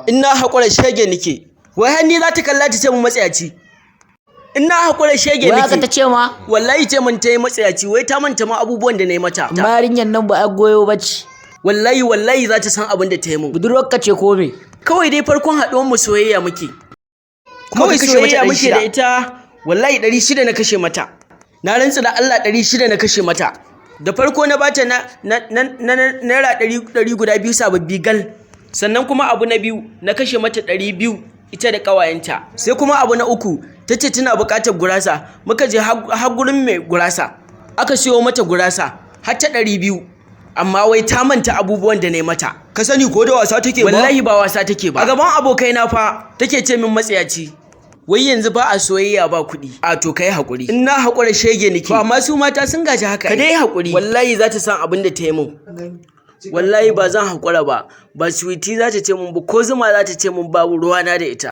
In na haƙura, shege nike. Wai har ni za ta kalla ta ce mun matsiyaci. In na haƙura, shege Wai haka ta nike. ce ma? Wallahi ce mun ta yi matsiyaci, wai ta manta ma abubuwan da na yi mata. Amma yarinyar nan ba 'yar goyo ba ce. Wallahi, wallahi za ta san abin da ta yi mun. Budurwarka ce ko me? Kawai dai farkon haɗuwar mu soyayya muke. Kuma Kawai ka kashe mata soyayya 600. muke da ita. Wallahi 600 na kashe mata. Na rantsa da Allah, 600 na kashe mata. Da farko na bata na naira ɗari guda biyu sababbi gal. Sannan kuma abu na biyu, na kashe mata 200 ita da ƙawayenta. Sai kuma abu na uku, ta ce tana buƙatar gurasa. Muka je har gurin mai gurasa, aka siyo mata gurasa har ta 200. Amma wai ta manta abubuwan da na yi mata. Ka sani ko da wasa take ba? Wallahi ba wasa take ba. A gaban abokaina fa take ce min matsiyaci. Wai yanzu ba a soyayya ba kuɗi. A to kai haƙuri. In na haƙura, shege nake. Ba amma su mata sun gaji haka. Ka dai haƙuri. Wallahi za ta san abin da ta yi min. Wallahi ba zan haƙura ba. Ba sweetie za ta ce min ba, ko zuma za ta ce min, babu ruwana da ita.